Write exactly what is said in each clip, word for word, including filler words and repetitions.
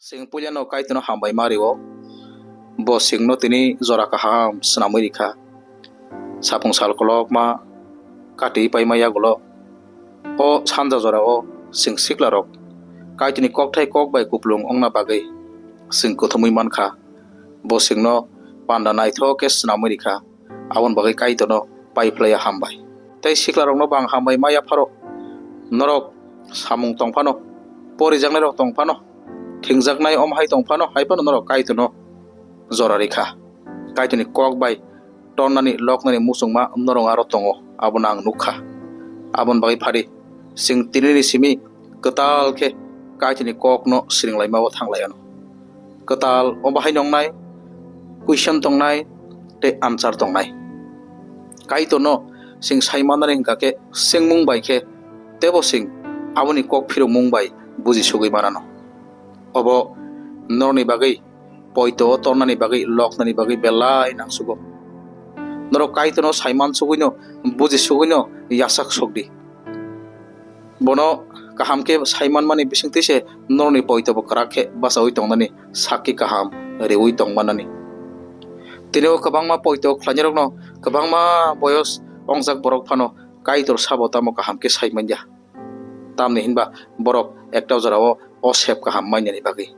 Chwng puilano Kaitorno hambai ma rio, bo chwngno tini jora kaham swnamwi rikha. Sapung sal kolokma kati paima yagulo, o sanja jorao chwng siklarok Kaitorni kokthai kok bai kupulung wngna bagwi chwng kuthumwi mankha. Bo chwngno panda naithok khe swnamwi rikha. Aboni bagwi Kaitorno pai phlaiya hambai. Tei siklaroknobo ang hambai ma yapharo. Norok samung tong phano, porijaknairok tong phano, thwngjaknai omo hai tong phano, hai phano norok Kaitorno jora rikha. Kaitorni kok bai tornani, loknani muchungma norok aro tongo, abono ang nukha. Aboni bagwi phadi, chwng tinini simi kwtal khe Kaitorni kokno siringlaima o thanglaiyano. Kwtal o bahai nongnai, question tongnai, tei answer tongnai. Kaitorno chwng sai manani hwnkha khe swngmung bai khe, teibo chwng aboni kok phirokmung bai buji sugwi manano. Obo norokni bagwi poito o tornani bagwi, loknani bagwi belai nangsugo. Norok Kaitorno sai mansugwino, buji sugwino yachak sokdi. Bono kaham khe sai manmani bisingtwi se norokni poitobo kwrak khe bachaui tongnani, sakki kaham riui tongmanani. Tini o kwbangma poito khlainairokno kwbangma boyos wngjak borok phano Kaitor sabo tamo kaham khe sai manya. Tamni hinba borok ekta jorao o sep kaham mainani bagwi.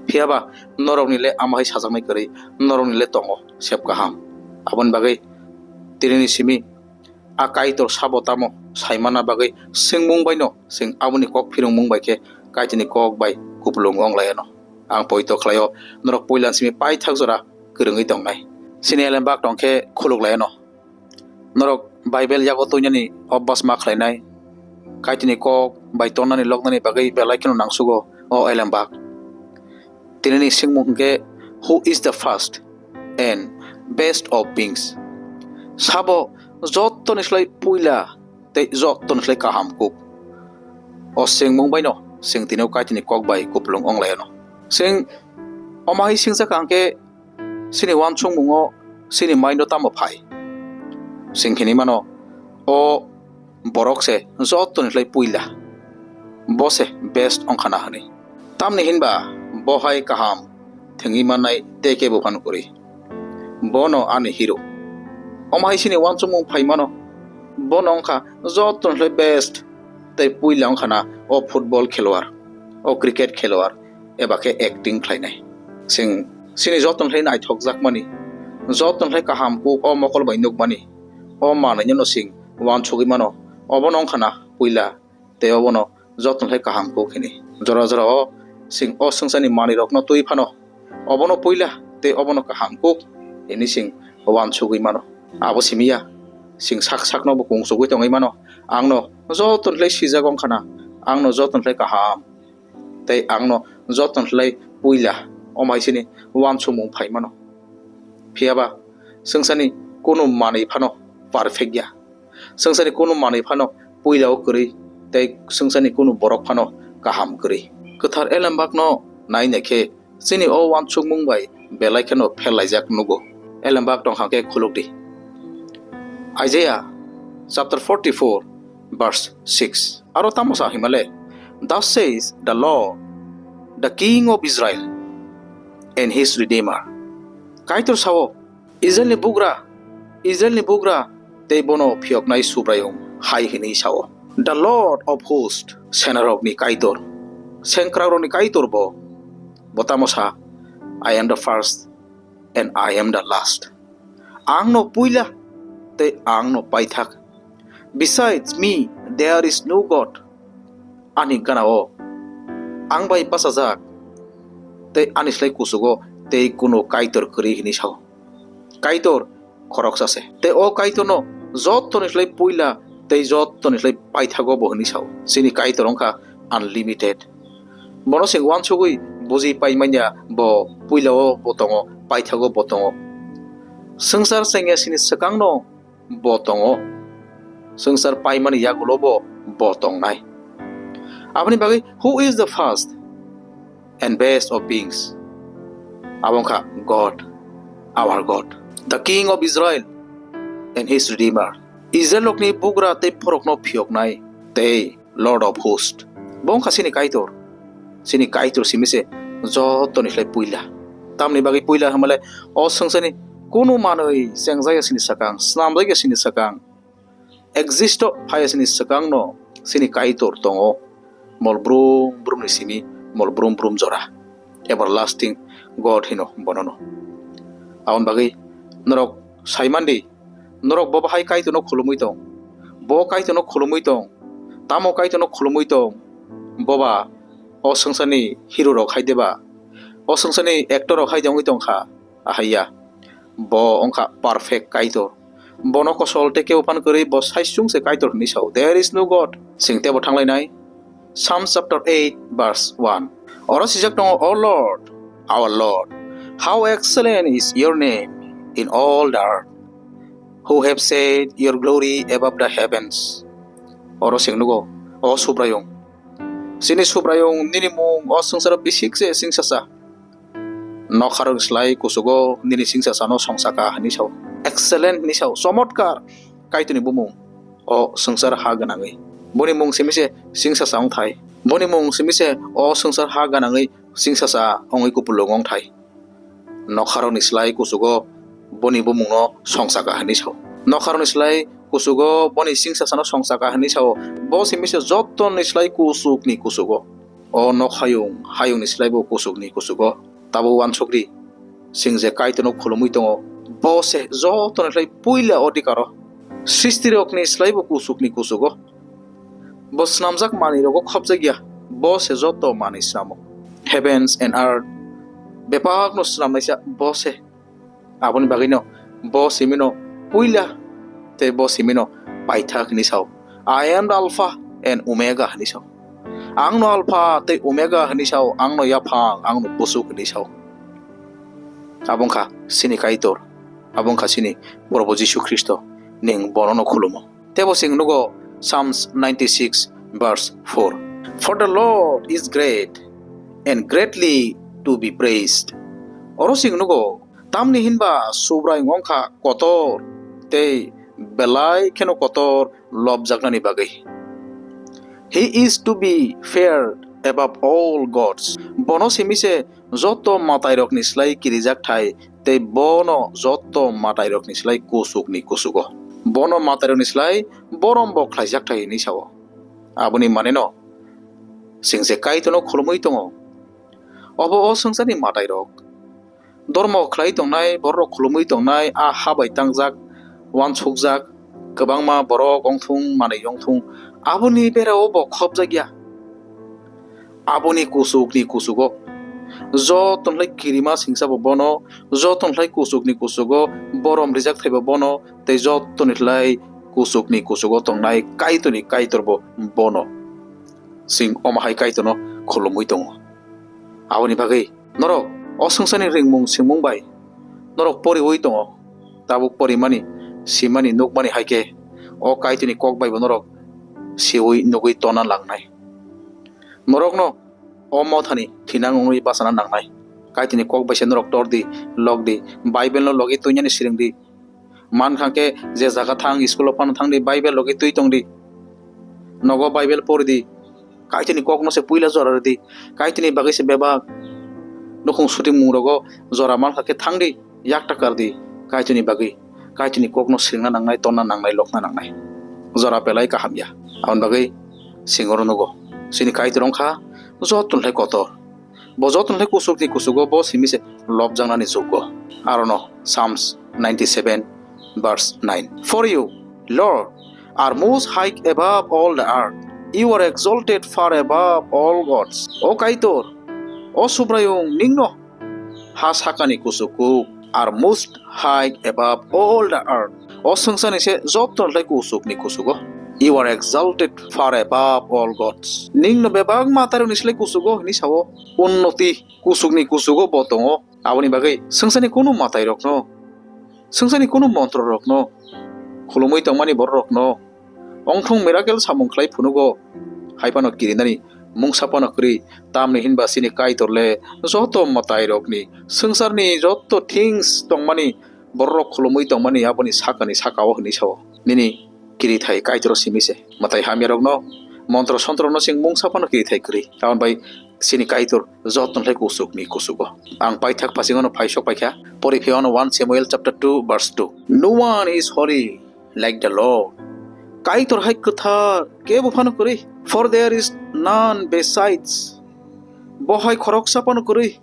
Phiyaba norokni le amo hai sajaknai kwrwi, norokni le tongo sep kaham. Aboni bagwi tinini simi a Kaitor sabo tamo sai manna bagwi swngmung baino chwng aboni kok phirungmung bai khe Kaitorni kok bai kupulung wng laiano. Ang poito khlaio, norok puila simi paithak jora kwrwngwi tongnai. Chini elembak tong khe khuluk laiano. Norok Bible yago twinani obas ma khlainai, Kaitorni kok bai tonnani loknani bagwi belai kheno nangsugo o elembak. Tinini swngmung hwnkhe, "Who is the first and best of beings?" Sabo jottoni slai puila tei jottoni slai kaham kuk? O swngmung baino chwng tini o Kaitorni kok bai kupulung wng laiano. Chwng omo hai singsa kaham khe chini uansukmungo chini mind o tamo phai? Chwng hinwi mano, o borok se jottoni slai puila, bo se best wngkhana hwnwi. Tamni hinba bo hai kaham thwngwi mannai tei kebo phano kwrwi. Bono ani hero. Omo hai chini uansukmung phai mano, bono wngkha jottoni slai best tei puila wngkhana o football kheloyar, o cricket kheloyar, eba khe acting khlainai. Chwng chini jottoni slai naithokjakmani, jottoni slai kaham kuk o mokol bai nukmani, o manwino chwng uansugwi mano, obono wngkhana puila tei obono jottoni slai kaham kuk hini. Jora jora o chwng o swngcharni manwirokno twi phano, obono puila tei obono kaham kuk hini chwng uansugwi mano. Abo simi ya, chwng sak sakno bo kungsugwi tongwi mano, "Angno jottoni slai sijak wngkhana, angno jottoni slai kaham, tei angno jottoni slai puila," omo hai chini uansukmung phai mano. Phiyaba swngcharni kunu manwi phano perfect ya. Swngcharni kunu manwi phano puila o kwrwi, tei swngcharni kunu borok phano kaham kwrwi. Kwthar elembakno naina khe chini o uansukmung bai belai kheno phel laijak nugo. Elembak tongkha khe khuluk di. Isaiah chapter forty-four, verse six. Aro tamo sa himale, "Thus says the Lord, the King of Israel and his Redeemer." Kaitor sao, Israelni bugra, Israelni bugra tei bono phiyoknai Subraiyung hai hwnwi sao, "The Lord of hosts, senarokni Kaitor, sengkrakrokni Kaitor bo, bo tamo sa, 'I am the first and I am the last.' Angno puila tei angno paithak. Besides me, there is no God." Ani gana-o ang bai bachajak tei ani slai kuchugo tei kunu Kaitor kwrwi hwnwi sao. Kaitor khoroksa se. Tei o Kaitorno jottoni slai puila tei jottoni slai paithago bo hwnwi sao. Chini Kaitor wngkha unlimited. Bono chwng uansugwi buji pai manya, bo puilao bo tongo, paithago bo tongo. Swngchar chengya chini swkangno bo tongo. Swngchar paimani yagulo bo, bo tongnai. Aboni bagwi, "Who is the first and best of beings?" Abo wngkha God, our God, the King of Israel and his Redeemer. Israel rokni bugra tei phorokno phiyoknai tei Lord of host. Bo wngkha chini Kaitor. Chini Kaitor simi se jotoni slai puila. Tamni bagwi puila hwnmale o swngcharni kunu manwi chengjaya sini swkang, snamjaya sini swkang, existo phaya sini swkangno sini Kaitor tongo, mol brum brumni simi mol brum brum jora, everlasting God hino bonono. Aboni bagwi norok saimandi, norok bo bahai Kaitorno khulumwi tong, bo Kaitorno khulumwi tong, tamo Kaitorno khulumwi tong, boba o swngcharni hero rok hai deba, o swngcharni actor rok hai de wngwi tongkha, ahaiya, bo wngkha perfect Kaitor. Bono kosol tei kebo phan kwrwi bo saichung se Kaitor hwnwi sao. There is no God. Chwng tebo thanglainai. Psalm chapter eight verse one. Oro sijak tongo, O Lord, our Lord, how excellent is your name in all the earth, who have set your glory above the heavens. Oro chwng nugo, O Subraiyung, chini Subraiyung, nini mung o swngcharo bisik se singsacha. Nokharokni slai kuchugo nini singsasano songsaka hwnwi sao. Excellent hwnwi sao, chomotkar Kaitorni bumung o swngchar ha gwnangwi. Boni mung simi se singsacha wngthai. Boni mung simi se o swngchar ha gwnangwi singsacha wngwi kupulung wngthai. Nokharokni slai kuchugo boni bumungno songsaka hwnwi sao. Nokharokni slai kuchugo boni singsasano songsaka hwnwi sao. Bo simi se jotoni slai kuchukni kuchugo. O nok hayung, hayungni slaibo kuchukni kuchugo. Tabuk uansukdi, chwng je Kaitorno khulumwi tongo, bo se jotoni slai puila odhikaro. Sristirokni slaibo kuchukni kuchugo. Bo snamjak manwirogo khopjak ya, bo se joto manwi snamo. Heavens and earth, bebakno snamnaisa bo se. Aboni bagwino bo simino puila tei bo simino paithak hwnwi sao. "I am the Alpha and Omega," hwnwi sao. "Angno Alpha tei Omega," hwnwi sao, "Angno yaphang, angno buchuk," hwnwi sao. Abo wngkha chini Kaitor, abo wngkha chini Probhu Jisu Khristo, nwng bonono khulumo. Tebo chwng nugo Psalms ninety-six verse four, "For the Lord is great and greatly to be praised." Oro chwng nugo, tamni hinba Subraiyung wngkha kotor tei belai kheno kotor lobjaknani bagwi. "He is to be feared above all gods." Bono simi se joto matairokni slai kirijak thai tei bono joto matairokni slai kuchukni kuchugo. Bono matairokni slai borom bo khlaijak thai hwnwi sao. Aboni maneno chwng je Kaitorno khulumwi tongo, obo o swngcharni matairok. Dormo khlai tongnai, bororok khulumwi tongnai, a ha bai tangjak, uansukjak, kwbangma borok wngthung, manwi wngthung, aboni berao bo khopjak ya. Aboni kuchukni kuchugo, joto nokhlai kirima singsa bo bono, joto nokhlai kuchukni kuchugo, borom rijak thai bo bono, tei joto nokhlai kuchukni kuchugo tongnai Kaitorni Kaitor bo bono. Chwng omo hai Kaitorno khulumwi tongo. Aboni bagwi norok o swngcharni ringmung swngmung bai norok poriwi tongo. Tabuk porimani, simani, nukmani hai khe o Kaitorni kok bai bo norok siwi nugwi tonna langnai. Norokno o mothani thinang wngwi bachana nangnai. Kaitorni kok bai se norok tor di, lok di, Bible no logi twinani swrwng di. Mankha khe je jaga thang, school o phano thang di, Bible logi twi tong di. Nogo Bible pori di. Kaitorni kokno se puila jora rw di. Kaitorni bagwi se bebak nukhung sutimung rogo jora mankha khe thang di, yak takar di. Kaitorni bagwi, Kaitorni kokno swrwngna nangnai, tonna nangnai, lokna nangnai. Jora belai kaham ya. Aboni bagwi chwng oro nugo, chini Kaitor wngkha joto nokhlai kotor. Bo joto nokhlai kuchukni kuchugo bo simi se lobjaknani jukgo. Arono Psalms ninety-seven verse nine. "For you, Lord, are most high above all the earth. You are exalted far above all gods." O Kaitor, o Subraiyung, ningno ha sakani kuchuk kuk, are most high above all the earth. O swngcharni se joto nokhlai kuchukni kuchugo. "You are exalted far above all gods." Ningno bebak matairokni slai kuchugo hwnwi sao. Unnoti kuchukni kuchugo bo tongo. Aboni bagwi swngcharni kunu matairokno, swngcharni kunu montrorokno, khulumwi tongmani bororokno, ongthung miracle samung khlai phunugo, hai phano kirinani mungsa phano kwrwi, tamni hinba chini Kaitor le joto mwtairokni, swngcharni joto things tongmani, bororok khulumwi tongmani aboni sakani saka-o hwnwi sao. Nini kirithai Kaitor simi se mwtai hamyarokno Montro sontrono chwng mungsa phano kiri thai kwrwi. Aboni bai chini Kaitor joto khlai kuchukni kuchugo. Ang paithak phasingono phaisok paikha. Pori phiyano one Samuel chapter two verse two. "No one is holy like the Lord." Kaitor hai kwthar kebo phano kwrwi. "For there is none besides." Bo hai khoroksa phano kwrwi.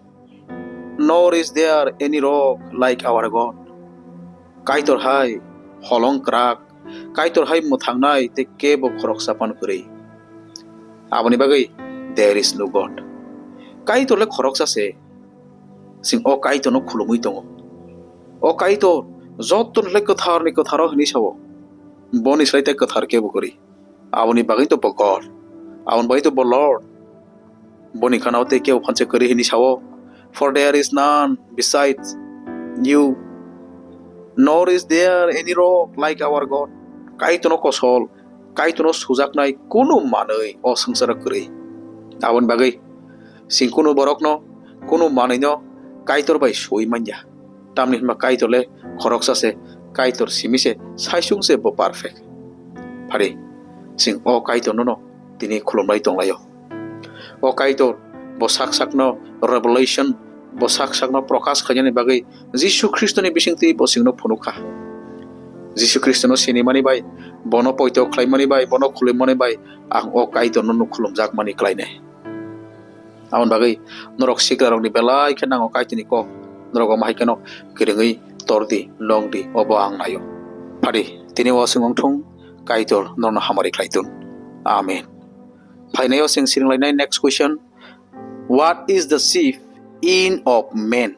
"Nor is there any rock like our God." Kaitor hai holong kwrak, Kaitor hai mwthangnai tei kebo khoroksa phano kwrwi. Aboni bagwi there is no God. Kaitor le khoroksa se. Chwng o Kaitorno khulumwi tongo. O Kaitor jottoni le kwtharni kwtharo hwnwi sao. Boni slai tei kwthar kebo kwrwi. Aboni bagwi to bo God. Aboni bagwi to bo Lord. Boni gana o tei kebo phanse kwrwi hwnwi sao. "For there is none besides you, nor is there any rock like our God." Kaitorno kosol, Kaitorno sujaknai kunu manwi o swngcharo kwrwi. Aboni bagwi chwng kunu borokno, kunu manwino Kaitor bai sui manya. Tamni hwnba Kaitor le khoroksa se, Kaitor simi se, saisung se bo perfect. Phari, chwng o Kaitorno no tini khulumlai tonglaio. O Kaitor bo sak sakno revelation, bo sak sakno prokash khainani bagwi Jisu Khristoni bisingtwi bo chwngno phunukha. Jisu Khristono sinimani bai, bono poito khlaimani bai, bono khulummani bai, ang o Kaitorno no khulumjakmani klainai. Aboni bagwi norok sikrarokni belai khe nango Kaitorni kok. Norok omo hai kheno kwrwngwi tordi, longdi, obo ang naio. Phadi, tini o chwng wng thung, Kaitor norokno hamari khlai tun. Amen. Phainaio chwng siringlainai next question. What is the chief end of man?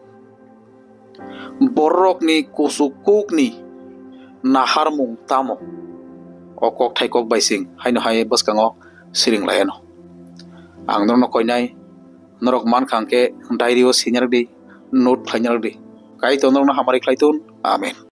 Borokni kuchuk kukni naharmung tamo? O kokthai kok bai chwng haino hai bwskango siring lai anw. Ang norokno koinai, norok mankha hwnkhe diary o swi narwk di, note khlai narwk di. Kaitor norokno hamari khlai tun. Amen.